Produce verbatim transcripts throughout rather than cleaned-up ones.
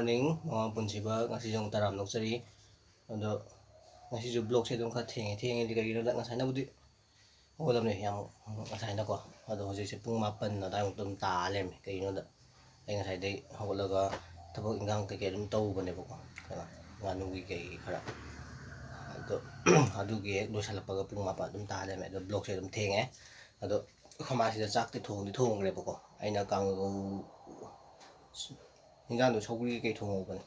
Morning, ꯃꯃꯥ ꯄꯨꯟꯁꯤꯕ, ꯉꯁꯤꯁꯨ ꯑꯃꯨꯛ ꯇꯔꯥꯝꯅ ꯑꯣꯛꯆꯔꯤ꯫ ꯑꯗꯣ ꯉꯁꯤꯁꯨ vlogꯁꯦ ꯑꯗꯨꯝ ꯈꯔ ꯊꯦꯡꯉꯦ꯫ ꯊꯦꯡꯉꯦꯗꯤ ꯀꯩꯒꯤꯅꯣꯗ, ꯉꯁꯥꯏꯅꯕꯨꯗꯤ ꯍꯧꯒꯠꯂꯝꯃꯦ ꯌꯥꯝ ꯉꯁꯥꯏꯅꯀꯣ꯫ ꯑꯗꯣ ꯍꯧꯖꯤꯛꯁꯦ ꯄꯨꯡ ꯃꯥꯄꯟ ꯑꯗꯨꯋꯥꯏꯃꯨꯛꯇ ꯑꯗꯨꯝ ꯇꯥ ꯂꯩꯔꯝꯃꯦ꯫ ꯀꯩꯒꯤꯅꯣꯗ ꯑꯩ ꯉꯁꯥꯏꯗꯩ ꯍꯧꯒꯠꯂꯒ ꯊꯕꯛ ꯏꯟꯈꯥꯡ ꯀꯩꯀꯩ ꯑꯗꯨꯝ ꯇꯧꯕꯅꯦꯕꯀꯣ, ꯈꯔ ꯉꯥꯅꯨꯒꯤ ꯀꯩꯒꯤ ꯈꯔ꯫ ꯑꯗꯣ ꯑꯗꯨꯒꯤ ꯍꯦꯛ ꯂꯣꯏꯁꯤꯜꯂꯛꯄꯒ ꯄꯨꯡ ꯃꯥꯄꯟ ꯑꯗꯨꯝ ꯇꯥ ꯂꯩꯔꯝꯃꯦ꯫ ꯑꯗꯣ vlogꯁꯦ ꯑꯗꯨꯝ ꯊꯦꯡꯉꯦ꯫ ꯑꯗꯣ ꯑꯩꯈꯣꯏ ꯃꯥꯁꯤꯗ ꯆꯥꯛꯇꯤ ꯊꯣꯡꯗꯤ ꯊꯣꯡꯈ꯭ꯔꯦꯕꯀꯣ꯫ ꯑꯩꯅ ꯀꯥꯡꯉꯧ ꯍꯤꯟꯖꯥꯡꯗꯣ ꯁꯧꯒ꯭ꯔꯤ ꯀꯩ ꯊꯣꯡꯍꯧꯕꯅꯦ꯫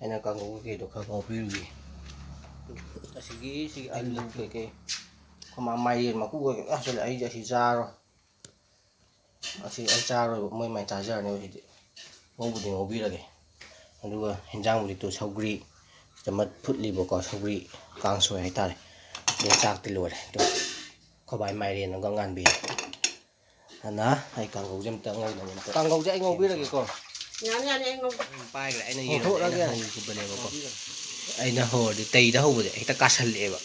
ꯑꯩꯅ ꯀꯥꯡꯉꯧ ꯀꯩꯀꯩꯗꯣ ꯈꯔ ꯉꯧꯕꯤꯔꯨꯒꯦ꯫ ꯑꯁꯤꯒꯤ ꯁꯤꯒꯤ ꯑꯂꯨ ꯀꯩꯀꯩ, ꯑꯩꯈꯣꯏ ꯃꯥ ꯃꯥꯏꯔꯦꯟ ꯃꯀꯨ ꯀꯩꯀꯩ ꯃꯌꯥꯝ ꯍꯥꯞꯆꯜꯂꯦ꯫ ꯑꯩꯗꯤ ꯑꯁꯤ ꯆꯥꯔꯣꯏ꯫ ꯑꯁꯤ ꯑꯩ ꯆꯥꯔꯣꯏꯕ, ꯃꯣꯏ ꯃꯥꯏ ꯆꯥꯖꯔꯅꯤ꯫ ꯍꯧꯖꯤꯛꯇꯤ ꯉꯧꯕꯨꯗꯤ ꯉꯧꯕꯤꯔꯒꯦ꯫ ꯑꯗꯨꯒ ꯍꯤꯟꯖꯥꯡꯕꯨꯗꯤ ꯇꯨ ꯁꯧꯒ꯭ꯔꯤ ꯁꯤꯗ ꯃꯠ ꯐꯨꯠꯂꯤꯕꯀꯣ, ꯁꯧꯒ꯭ꯔꯤ ꯀꯥꯡꯁꯣꯏ ꯍꯥꯏꯇꯥꯔꯦ꯫ ꯑꯗꯨꯒ ꯆꯥꯛꯇꯤ ꯂꯣꯏꯔꯦ꯫ ꯑꯗꯨ ꯑꯩꯈꯣꯏ ꯕꯥꯏ ꯃꯥꯏꯔꯦꯟ ꯑꯃꯒ ꯉꯥꯟꯕꯤꯔꯦ꯫ ꯑꯗꯨꯅ ꯑꯩ ꯀꯥꯡꯒꯧꯁꯦ ꯑꯝꯇ ꯉꯧꯅꯕ ꯑꯝꯇ ꯀꯥꯡꯒꯧꯁꯦ ꯑꯩ ꯉꯧꯕꯤꯔꯒꯦꯀꯣ꯫ ꯌꯥꯅꯤ, ꯌꯥꯅꯤ, ꯑꯩ ꯉꯧꯒꯦ꯫ ꯑꯗꯨꯝ ꯄꯥꯏꯈ꯭ꯔꯦ꯫ ꯑꯩꯅ ꯌꯦꯔꯨꯝꯁꯦ ꯑꯩꯅ ꯍꯧꯈꯤꯕꯅꯦꯕꯀꯣ꯫ ꯑꯩꯅ ꯍꯧꯔꯗꯤ ꯇꯩꯗ ꯍꯧꯕꯁꯦ ꯍꯦꯛꯇ ꯀꯥꯁꯜꯂꯛꯑꯦꯕ꯫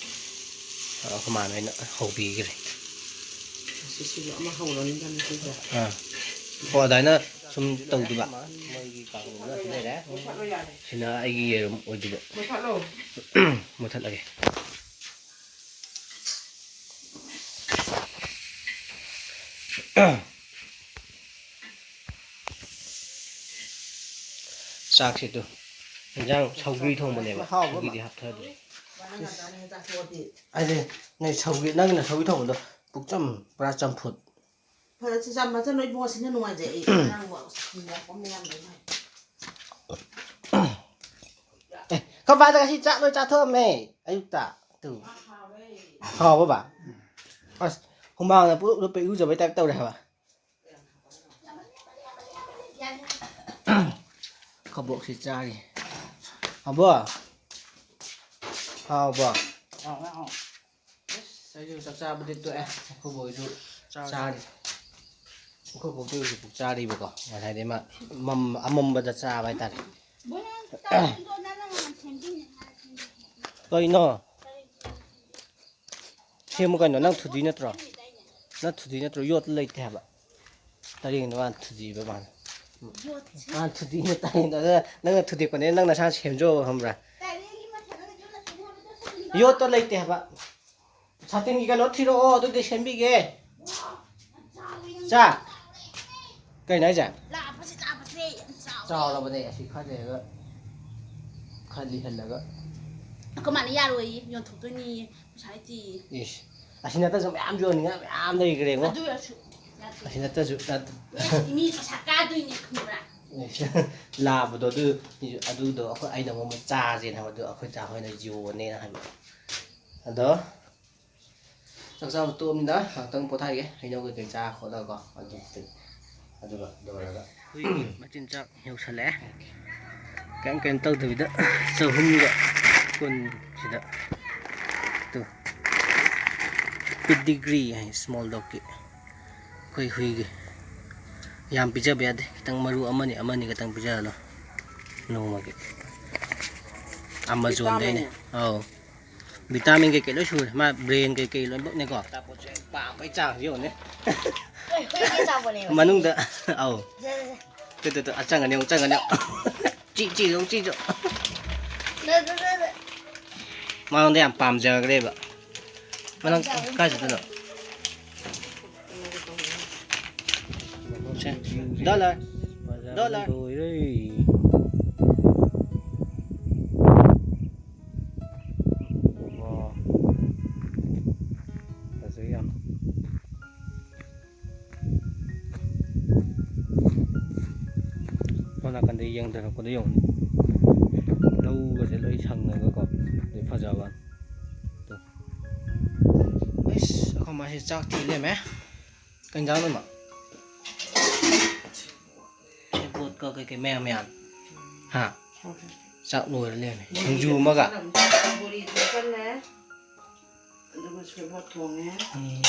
ꯑꯗꯣ ꯑꯩꯈꯣꯏ ꯃꯥꯅ ꯑꯩꯅ ꯍꯧꯕꯤꯈ꯭ꯔꯦ꯫ ꯁꯤꯁꯤꯁꯨ ꯑꯃ ꯍꯧꯔꯅꯤꯗꯅ ꯁꯤꯁꯦ꯫ ꯑꯥ꯫ ꯍꯣ, ꯑꯗꯨꯃꯥꯏꯅ ꯁꯨꯝ ꯇꯧꯗꯣꯏꯕ꯫ ꯃꯣꯏꯒꯤ ꯀꯥꯡꯒꯧꯅ ꯑꯁꯤ ꯂꯩꯔꯦ꯫ ꯃꯨꯊꯠꯂꯣ ꯌꯥꯔꯦ꯫ ꯁꯤꯅ ꯑꯩꯒꯤ ꯌꯦꯔꯨꯝ ꯑꯣꯏꯗꯣꯏꯕ꯫ ꯃꯨꯊꯠꯂꯣ꯫ ꯃꯨꯊꯠꯂꯒꯦ꯫ ꯆꯥꯛꯁꯤꯗ ꯏꯟꯖꯥꯡ ꯁꯧꯒ꯭ꯔꯤ ꯊꯣꯡꯕꯅꯦꯕ꯫ ꯍꯥꯎꯕ꯭ꯔꯣ? ꯁꯧꯒ꯭ꯔꯤꯗꯤ ꯍꯥꯞꯊꯗ꯭ꯔꯤ꯫ ꯏꯁ꯫ ꯑꯩꯗꯤ ꯅꯣꯏ ꯁꯧꯒ꯭ꯔꯤ, ꯅꯪꯒꯤꯅ ꯁꯧꯒ꯭ꯔꯤ ꯊꯣꯡꯕꯗꯣ ꯄꯨꯛꯆꯝ, ꯄꯨꯔꯥ ꯆꯝꯐꯨꯠ꯫ ꯐꯔꯦ, ꯁꯤ ꯆꯥ-, ꯃꯆꯟ ꯂꯣꯏ ꯏꯕꯨꯡꯉꯣ, ꯁꯤꯅ ꯅꯨꯡꯉꯥꯏꯖꯩ ꯑꯩ꯫ ꯉꯔꯥꯡ ꯋꯥ-, ꯁꯤꯡꯖꯥ ꯄꯣꯝ ꯃꯌꯥꯝ ꯂꯩ꯫ ꯑꯦ, ꯈꯣꯏ ꯕꯥꯗ ꯉꯁꯤ ꯆꯥꯛ ꯂꯣꯏ ꯆꯥꯊꯣꯛꯑꯝꯃꯦ ꯑꯌꯨꯛꯇ꯫ ꯇꯨ꯫ ꯍꯥꯎꯕ꯭ꯔꯣ ꯕꯥ? ꯑꯁ, ꯍꯨꯃꯥꯡꯅ ꯄꯨꯂꯞ ꯂꯨꯞꯄꯦ, ꯏꯔꯨꯖꯕꯩ ꯇꯥꯏꯞ ꯇꯧꯔꯦ ꯍꯥꯏꯕ꯫ ꯀꯕꯣꯛꯁꯤ ꯆꯥꯔꯤ꯫ ꯑꯕꯣ? ꯍꯥꯎꯕ꯭ꯔꯣ? ꯍꯥꯎꯋꯦ, ꯍꯥꯎꯋꯦ꯫ ꯑꯁ, ꯑꯩꯁꯨ ꯆꯥꯛ ꯆꯥꯕꯗꯤ ꯇꯣꯛꯑꯦ꯫ ꯑꯩꯈꯣꯏ ꯕꯣꯏꯁꯨ ꯆꯥꯔꯤ꯫ ꯑꯩꯈꯣꯏ ꯕꯣꯛꯇꯤ ꯍꯧꯖꯤꯛ ꯆꯥꯔꯤꯕꯀꯣ꯫ ꯉꯁꯥꯏꯗꯩ ꯃꯥ ꯃꯝ-, ꯑꯃꯝꯕꯗ ꯆꯥꯕ ꯍꯥꯏꯇꯥꯔꯦ꯫ ꯀꯩꯅꯣ? ꯁꯦꯝꯃꯨ ꯀꯩꯅꯣ? ꯅꯪ ꯊꯨꯗꯤ ꯅꯠꯇ꯭ꯔꯣ? ꯅꯪ ꯊꯨꯗꯤ ꯅꯠꯇ꯭ꯔꯣ? ꯌꯣꯠꯇ ꯂꯩꯇꯦ ꯍꯥꯏꯕ꯫ ꯇꯔꯦꯡꯗꯣ ꯃꯥꯅ ꯊꯨꯗꯤꯕ ꯃꯥꯅ꯫ ꯌꯣꯠꯁꯦ꯫ ꯃꯥ ꯊꯨꯗꯦꯛꯅ ꯇꯥꯏꯅ, ꯑꯗꯨꯅ ꯅꯪꯅ ꯊꯨꯗꯦꯛꯄꯅꯦ, ꯅꯪ ꯅꯁꯥ ꯁꯦꯝꯖꯧ ꯈꯪꯕ꯭ꯔꯥ? ꯇꯥꯏꯔꯦꯟꯒꯤ ꯃꯊꯛꯇ ꯌꯣꯠꯂ ꯁꯤꯅꯤ ꯍꯥꯏꯕꯗꯣ ꯁꯤꯅꯤꯕ꯫ ꯌꯣꯠꯇꯣ ꯂꯩꯇꯦ ꯍꯥꯏꯕ꯫ ꯁꯥꯇꯤꯟꯒꯤ ꯀꯩꯅꯣ ꯊꯤꯔꯛꯑꯣ, ꯑꯗꯨꯗꯤ ꯁꯦꯝꯕꯤꯒꯦ꯫ ꯆꯥ꯫ ꯀꯩꯅꯣ ꯍꯥꯏꯁꯦ? ꯂꯥꯛꯄꯁꯦ, ꯂꯥꯛꯄꯁꯦ ꯌꯥꯝ ꯆꯥꯎꯋꯦ꯫ ꯆꯥꯎꯔꯕꯅꯦ, ꯑꯁꯤ ꯈꯔ ꯂꯩꯔꯒ, ꯈꯔ ꯂꯤꯍꯜꯂꯒ꯫ ꯑꯩꯈꯣꯏ ꯃꯥꯅ ꯌꯥꯔꯣꯏꯌꯦ, ꯌꯣꯟꯊꯣꯛꯇꯣꯏꯅꯦꯌꯦ, ꯄꯩꯁꯥ ꯂꯩꯇꯦꯌꯦ꯫ ꯏꯁ, ꯑꯁꯤ ꯅꯠꯇ꯭ꯔꯁꯨ ꯃꯌꯥꯝ ꯌꯣꯟꯅꯤꯡꯉꯥꯏ ꯃꯌꯥꯝ ꯂꯩꯈ꯭ꯔꯦꯉꯣ꯫ ꯑꯗꯨ ꯑꯣꯏꯔꯁꯨ ꯌꯥꯗꯦ꯫ ꯑꯁꯤ ꯅꯠꯇ꯭ꯔꯁꯨ ꯅꯠ- ꯑꯦ, ꯃꯤ ꯄꯩꯁꯥ ꯀꯥꯗꯣꯏꯅꯦ ꯈꯪꯕ꯭ꯔꯥ? ꯂꯥꯕꯗꯣ ꯑꯗꯨ, ꯑꯗꯨꯗꯣ ꯑꯩꯈꯣꯏ, ꯑꯩꯅ ꯑꯃꯨꯛ ꯆꯥꯁꯦꯅ ꯍꯥꯏꯕꯗꯣ ꯑꯩꯈꯣꯏ ꯆꯥ ꯍꯣꯏꯅ ꯌꯣꯟꯅꯦꯅ ꯍꯥꯏꯕ꯫ ꯑꯗꯣ ꯆꯥꯛ ꯆꯥꯕ ꯇꯣꯛꯑꯃꯤꯅ ꯉꯥꯛꯇꯪ ꯄꯣꯊꯥꯒꯦ, ꯍꯩꯅꯧ ꯀꯩꯀꯩ ꯆꯥ ꯈꯣꯠꯂꯒꯀꯣ, ꯑꯗꯨ, ꯑꯗꯨꯒ ꯂꯣꯏꯔꯒ꯫ ꯍꯨꯏꯒꯤ ꯃꯆꯤꯟꯖꯥꯛ ꯌꯧꯁꯜꯂꯛꯑꯦ꯫ ꯀꯩꯝ, ꯀꯩꯝ ꯇꯧꯗꯕꯤꯗ ꯆꯍꯨꯝꯒ ꯀꯨꯟꯁꯤꯗ꯫ ꯇꯨ꯫ ꯄꯤꯗꯤꯒ꯭ꯔꯤ ꯍꯥꯏ, ꯁ꯭ꯃꯣꯜ ꯗꯣꯒꯀꯤ꯫ ꯑꯩꯈꯣꯏ ꯍꯨꯏꯒꯤ꯫ ꯌꯥꯝ ꯄꯤꯖꯕ ꯌꯥꯗꯦ, ꯈꯤꯇꯪ ꯃꯔꯨ ꯑꯃꯅꯤ, ꯑꯃꯅꯤ ꯈꯛꯇꯪ ꯄꯤꯖꯍꯜꯂꯣ ꯅꯣꯡꯃꯒꯤ꯫ ꯑꯃꯥꯖꯣꯟꯗꯩꯅꯦ꯫ ꯚꯤꯇꯥꯃꯤꯟ꯫ ꯑꯧ꯫ ꯚꯤꯇꯥꯃꯤꯟ ꯀꯩꯀꯩ ꯂꯣꯏ ꯁꯨꯔꯦ꯫ ꯃꯥ ꯕ꯭ꯔꯦꯟ ꯀꯩꯀꯩ ꯂꯣꯏꯅꯃꯛꯅꯦꯀꯣ꯫ ꯑꯆꯥꯄꯣꯠꯁꯦ ꯄꯥꯝꯕꯩ ꯆꯥꯡꯁꯦ ꯌꯦꯡꯉꯨꯅꯦ꯫ ꯍꯣꯏ, ꯍꯨꯏꯒꯤ ꯑꯆꯥꯄꯣꯠꯅꯦꯕ꯫ ꯃꯅꯨꯡꯗ, ꯑꯧ꯫ ꯁꯦ, ꯁꯦ, ꯁꯦ꯫ ꯇꯨ, ꯇꯨ, ꯇꯨ, ꯑ, ꯆꯪꯒꯅꯤ ꯑꯃꯨꯛ, ꯆꯪꯒꯅꯤ ꯑꯃꯨꯛ꯫ ꯆꯤ, ꯆꯤ, ꯆꯤ, ꯆꯤ꯫ ꯁꯦ, ꯁꯦ, ꯁꯦ, ꯁꯦ꯫ ꯃꯉꯣꯟꯗ ꯌꯥꯝ ꯄꯥꯝꯖꯈ꯭ꯔꯦꯕ꯫ ꯃꯅꯪ ꯀꯥꯏ ꯆꯠꯇꯣꯏꯅꯣ? ꯁꯦ, ꯗꯣꯂꯔ꯫ ꯗꯣꯂꯔ꯫ ꯂꯣꯏꯔꯦ꯫ ꯋꯥ꯫ ꯐꯖꯩ ꯌꯥꯝ꯫ ꯁꯣꯝ ꯅꯥꯀꯟꯗ ꯌꯦꯡꯊꯔꯛꯄꯗ ꯌꯦꯡꯉꯨꯅꯦ꯫ ꯂꯧꯒꯁꯦ ꯂꯣꯏ ꯁꯪꯉꯒꯀꯣ꯫ ꯑꯗꯩ ꯐꯖꯕ꯫ ꯇꯨ꯫ ꯑꯩꯁ, ꯑꯩꯈꯣꯏ ꯃꯥꯁꯤ ꯆꯥꯛ ꯊꯤ ꯂꯩꯔꯝꯃꯦ꯫ ꯀꯩ ꯏꯟꯖꯥꯡꯅꯣ, ꯏꯃꯥ? ꯁꯦꯕꯣꯠꯀ ꯀꯩꯀꯩ ꯃꯌꯥꯟ ꯃꯌꯥꯟ꯫ ꯍꯥ? ꯆꯥꯛ ꯂꯣꯏꯔ ꯂꯩꯔꯝꯃꯦ꯫ ꯁꯤꯡꯖꯨ ꯑꯃꯒ꯫ ꯕꯣꯔꯤꯁꯨ ꯀꯜꯂꯦ꯫ ꯑꯗꯨꯒ ꯁꯦꯕꯣꯠ ꯊꯣꯡꯉꯦ꯫ ꯎꯝ꯫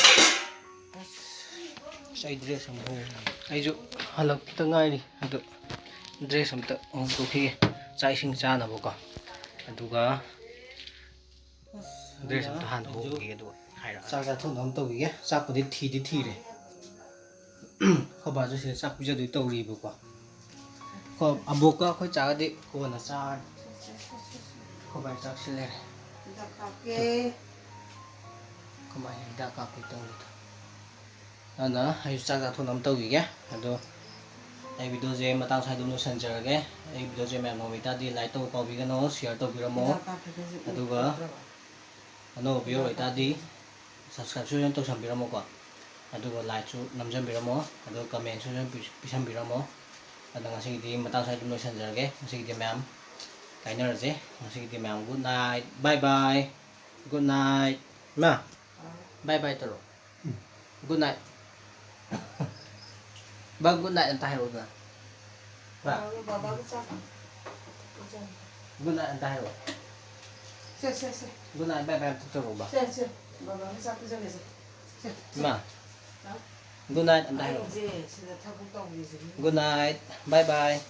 ꯑꯁ, ꯑꯩ ꯗ꯭ꯔꯦꯁ ꯑꯃ ꯍꯣꯡꯉꯦ꯫ ꯑꯩꯁꯨ ꯍꯜꯂꯛꯇ ꯉꯥꯏꯔꯤ꯫ ꯑꯗꯨ ꯗ꯭ꯔꯦꯁ ꯑꯝꯇ ꯍꯣꯡꯗꯣꯛꯈꯤꯒꯦ꯫ ꯆꯥꯛ ꯏꯁꯤꯡ ꯆꯥꯅꯕꯀꯣ꯫ ꯑꯗꯨꯒ ꯗ꯭ꯔꯦꯁ ꯑꯝꯇ ꯍꯥꯟꯅ ꯍꯣꯡꯈꯤꯒꯦ, ꯑꯗꯨꯒ ꯍꯥꯏꯔꯛꯑꯒꯦ꯫ ꯆꯥꯛ ꯆꯥꯊꯣꯛꯅꯕ ꯑꯃ ꯇꯧꯈꯤꯒꯦ꯫ ꯆꯥꯛꯄꯨꯗꯤ ꯊꯤꯗꯤ ꯊꯤꯔꯦ꯫ ꯑꯩꯈꯣꯏ ꯕꯥꯁꯨ ꯁꯤꯗ ꯆꯥꯛ ꯄꯤꯖꯗꯣꯏ ꯇꯧꯔꯤꯕꯀꯣ꯫ ꯑꯕꯣꯛꯀ ꯑꯩꯈꯣꯏ ꯆꯥꯒꯗꯤ ꯀꯣꯟꯅ ꯆꯥꯔꯅꯤ꯫ ꯑꯩꯈꯣꯏ ꯕꯥꯏ ꯆꯥꯛꯁꯤ ꯂꯩꯔꯦ꯫ ꯍꯤꯗꯥꯛ ꯀꯥꯞꯀꯦ꯫ ꯑꯩꯈꯣꯏ ꯕꯥꯏ ꯍꯤꯗꯥꯛ ꯀꯥꯞꯀꯦ ꯇꯧꯔꯤꯗꯣ꯫ ꯑꯗꯨꯅ ꯑꯩꯁꯨ ꯆꯥꯛ ꯆꯥꯊꯣꯛꯅꯕ ꯇꯧꯈꯤꯒꯦ꯫ ꯑꯗꯣ ꯑꯩ ꯚꯤꯗꯤꯑꯣꯁꯦ ꯃꯇꯥꯡ ꯁ꯭ꯋꯥꯏꯗ ꯑꯗꯨꯝ ꯂꯣꯏꯁꯤꯟꯖꯔꯒꯦ꯫ ꯑꯩ ꯚꯤꯗꯤꯑꯣꯁꯦ ꯃꯌꯥꯝ ꯅꯨꯡꯉꯥꯏ ꯇꯥꯔꯗꯤ ꯂꯥꯏꯛ ꯇꯧꯕ ꯀꯥꯎꯕꯤꯒꯅꯨ, ꯁꯤꯌꯥꯔ ꯇꯧꯕꯤꯔꯝꯃꯣ꯫ ꯍꯤꯗꯥꯛ ꯀꯥꯞꯄꯤꯗꯁꯨ ꯑꯗꯨꯒ ꯎꯠꯇ꯭ꯔꯕ? ꯑꯅꯧꯕ ꯚꯤꯗꯤꯑꯣ ꯑꯣꯏꯇꯥꯔꯗꯤ ꯁꯕꯁꯀ꯭ꯔꯥꯏꯕꯁꯨ ꯑꯗꯨꯝ ꯇꯧꯁꯟꯕꯤꯔꯝꯃꯣꯀꯣ꯫ ꯑꯗꯨꯒ ꯂꯥꯏꯛꯁꯨ ꯅꯝꯖꯟꯕꯤꯔꯝꯃꯣ꯫ ꯑꯗꯨꯒ ꯀꯃꯦꯟꯁꯨ ꯑꯗꯨꯝ ꯄꯤ-, ꯄꯤꯁꯟꯕꯤꯔꯝꯃꯣ꯫ ꯑꯗꯣ ꯉꯁꯤꯒꯤꯗꯤ ꯃꯇꯥꯡ ꯁ꯭ꯋꯥꯏꯗ ꯑꯗꯨꯝ ꯂꯣꯏꯁꯤꯟꯖꯔꯒꯦ꯫ ꯉꯁꯤꯒꯤꯗꯤ ꯃꯌꯥꯝ ꯀꯥꯏꯅꯔꯁꯦ꯫ ꯉꯁꯤꯒꯤꯗꯤ ꯃꯌꯥꯝ good night, bye bye, good night꯫ ꯏꯃꯥ, bye bye ꯇꯧꯔꯣ꯫ Good night꯫ ꯕꯥ, good night ꯑꯝꯇ ꯍꯥꯏꯔꯛꯎꯗꯅ꯫ ꯕꯥ꯫ ꯕꯥꯕꯥꯒꯤ ꯆꯥꯛ ꯄꯤꯖꯒꯦ꯫ Good night ꯑꯝꯇ ꯍꯥꯏꯔꯛꯑꯣ꯫ ꯁꯦ, ꯁꯦ, ꯁꯦ꯫ Good night, bye bye ꯑꯝꯇ ꯇꯧꯔꯛꯑꯣ, ꯕꯥ꯫ ꯁꯦ, ꯁꯦ꯫ ꯕꯥꯕꯥꯒꯤ ꯆꯥꯛ ꯄꯤꯖꯒꯦꯁꯦ꯫ ꯁꯦ꯫ ꯏꯃꯥ꯫ ꯍꯥ? Good night ꯑꯝꯇ ꯍꯥꯏꯔꯛꯑꯣ꯫ ꯑꯩꯁꯦ ꯁꯤꯗ ꯊꯕꯛ ꯇꯧꯔꯤꯁꯤꯅꯤ꯫ Good night, bye bye꯫